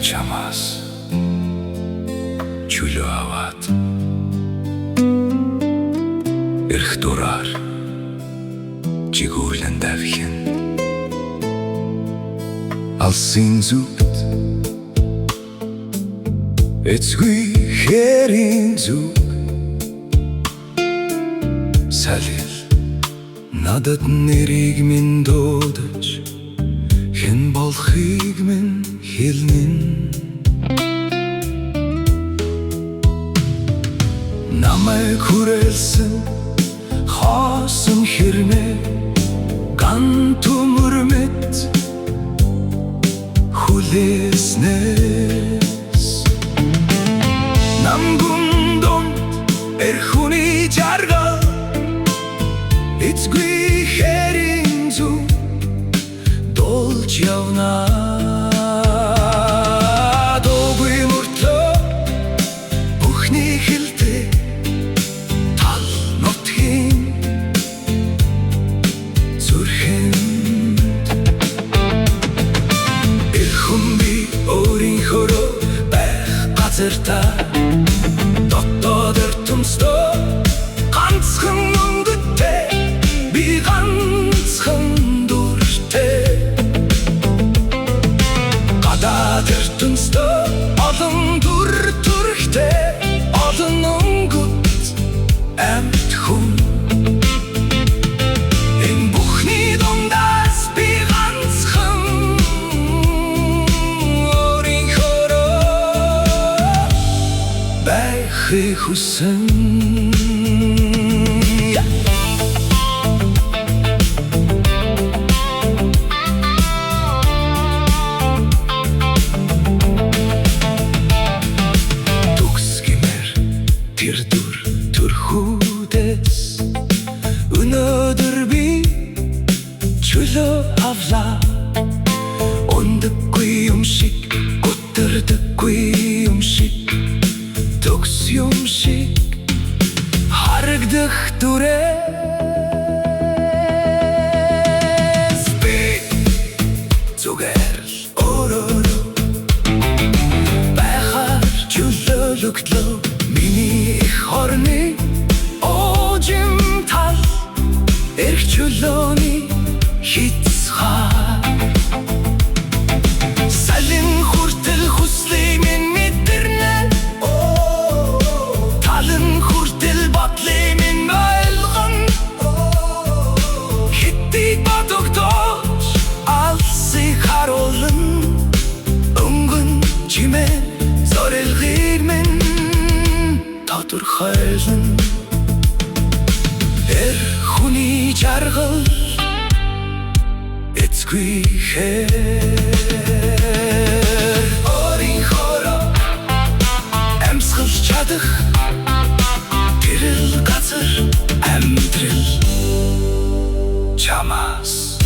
Чамаас чөлөө аваад эрх дураар жигүүлэн давхин. Алсын зүгт эцгүй хээрийн зүг. Салил надад нэрийг минь дуудаж, хэн болохыг минь хэлнэ. Намайг хүрээлсэн хоосон хэрнээ ган төмөр мэт хүлээснээс, Намгүн дунд эр хүний жаргал, эцгүй хээрийн зүг дуулж явна. Дуугүй мөртлөө бүхний хэлтэй тал нутгийн зүрхэнд. Эр хүн би өөрийнхөөрөө байх газартаа, дотоод ертөнцийн ганцхан өнгөтэй, би ганцхан дүртэй. Гадаад ертөнцийн олон дүр төрхтэй, олон өнгөт амьд хүн. Энэ бүхний дундаас би ганцхан өөрийнхөөрөө байхыг хүсэн. Yeah. Төгс гэмээр тэр дүр төрхүүдээс өнөөдөр би чөлөө авлаа. Ундаггүй юм шиг, гутардаггүй юм шиг, төгс юм шиг харагдах дүрээс би зүгээр л өөрөөрөө байхаар чөлөөлөгдлөө. Миний эх орны оожим тал, эрх чөлөөний хязгаар. Салин хүртэл хүслийг минь мэдэрнэ, талын хүртэл бодлыг минь ойлгоно. Хэдий бодогдож алсыг харуулна, өнгөн чимээ зорилгыг минь тодорхойлно. Эр хүний жаргал, эцгүй хээр. Өөрийнхөөрөө амьсгалж чадах тэрэл газар амьдрал чамаас.